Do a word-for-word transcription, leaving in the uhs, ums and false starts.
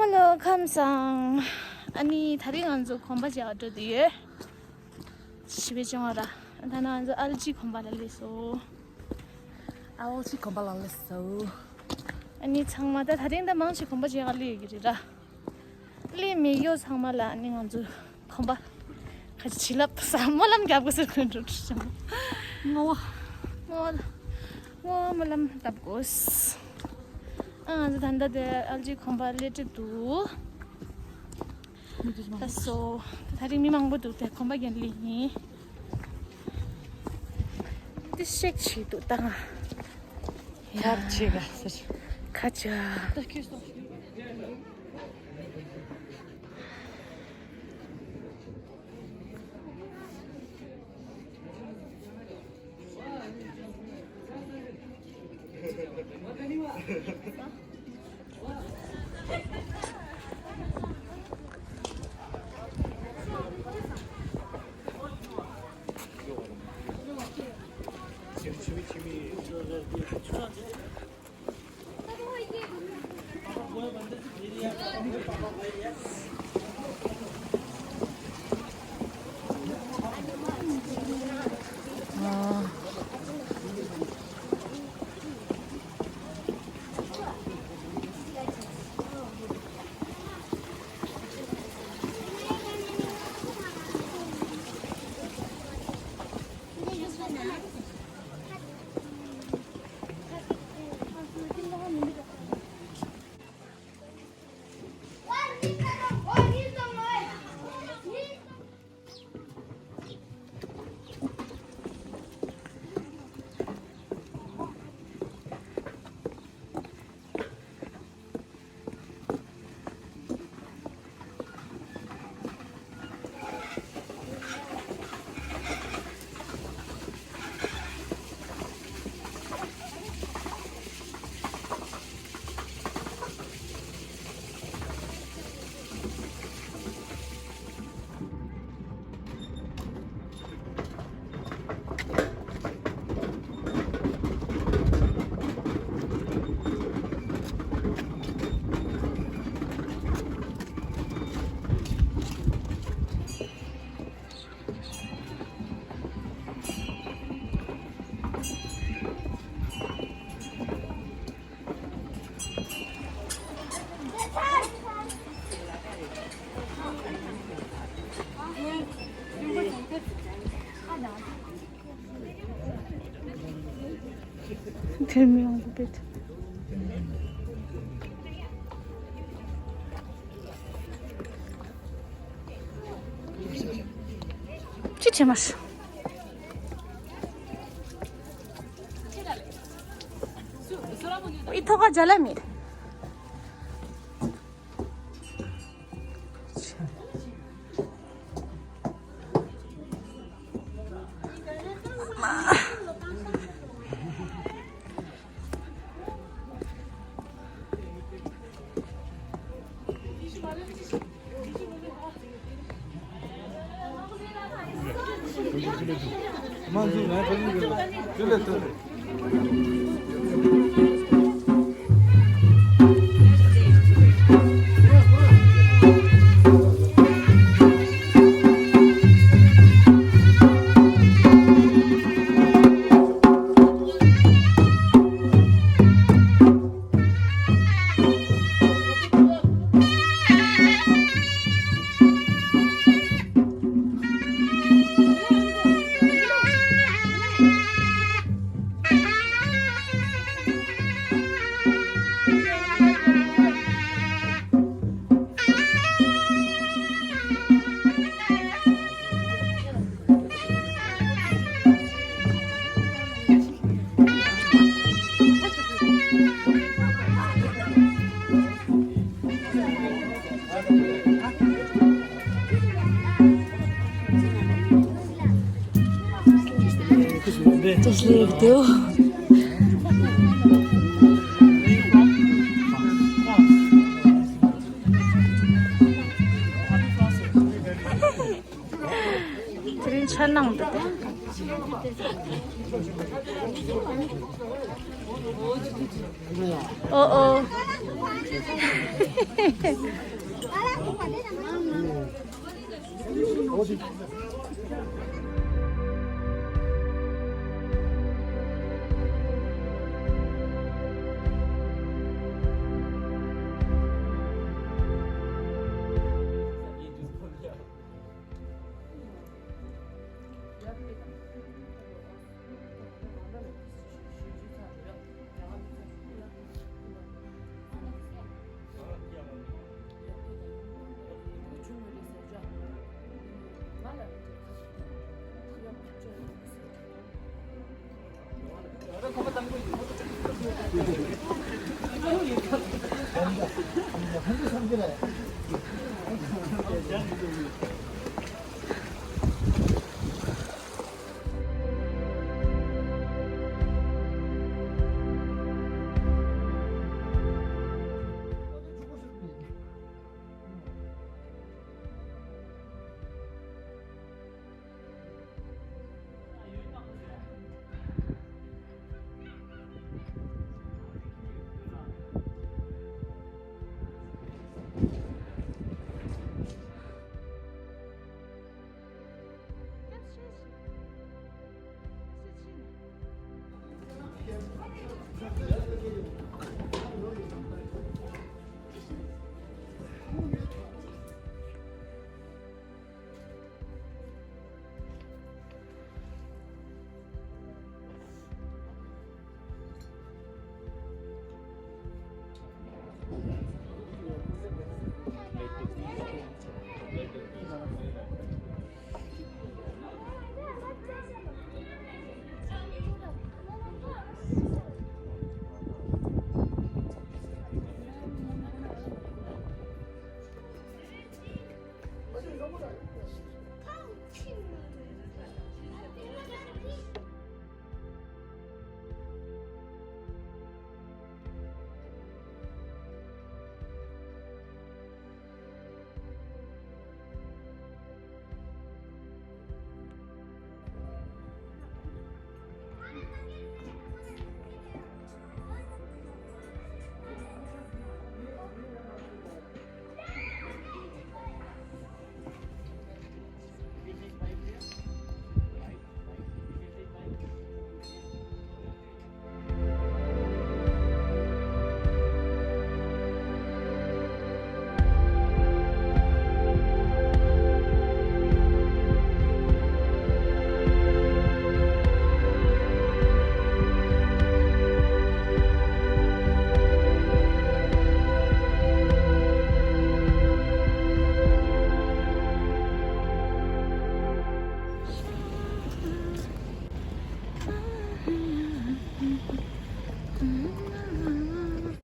ཧེ་ལོ། ཁམས་བཟང་། ཨ་ནི་དེ་རིང་ང་ཚོ་གོམ་པ་རྒྱག་འགྲོ་དུས་ཡོད། ཞི་བའི་ལྕང་བ་ར། ད་ནང་ང་ཚོ་ཨལ་ཅི་གོམ་པ་ལ་སླེབས་སོང་། ཨལ་ཅི་གོམ་པ་ལ་སླེབས་སོང་། ཨ་ནི་ཚང་མ་ད་དེ་རིང་ད་མང་ཆེ་གོམ་པ་རྒྱག་ག་སླེབས་ཡོད་ཀྱི་རེད་ར། སླེབས་མེད་ཡོད་ཚང་མ་ལ་ཨ་ནི་ང་ཚོ་གོམ་པ་ཁ་ཅིག་བྱིན་རླབས་ཟ་སྨོན་ལམ་རྒྱབ་དགོས་ཟེར་གོན་འགྲོ་བྱུང་། བསྔོ་བ། བསྔོ་བ། བསྔོ་བ་སྨོན་ལམ་བཏབ་དགོས། ཨ་ང་ཚོ་ད་ལྟ་དེ་ཨལ་ཅི་གོམ་པ་སླེབས་འགྲོ་འདུག། ལགས་སོ། དེ་རིང་མི་མང་པོ་འདུག་སྟེ་གོམ་པ་རྒྱག་སླེབས་ཡིན། འདི་ཤེག་བྱེད་འདུག་ད་ང་། ཡར་བྱེད་ག་ཟེར། ཁ་ཅག། དེར་མི་ཡོང་གི་བེད། ཅི་བྱེད་མ་སོང་། ཨི་ཐོག་ཁ་ཇ་ལ་མེད། Just leave, do. དེ་རིང་ འཆར་སྣང་འདུག་སྟེ། ཨོ་ཨོ།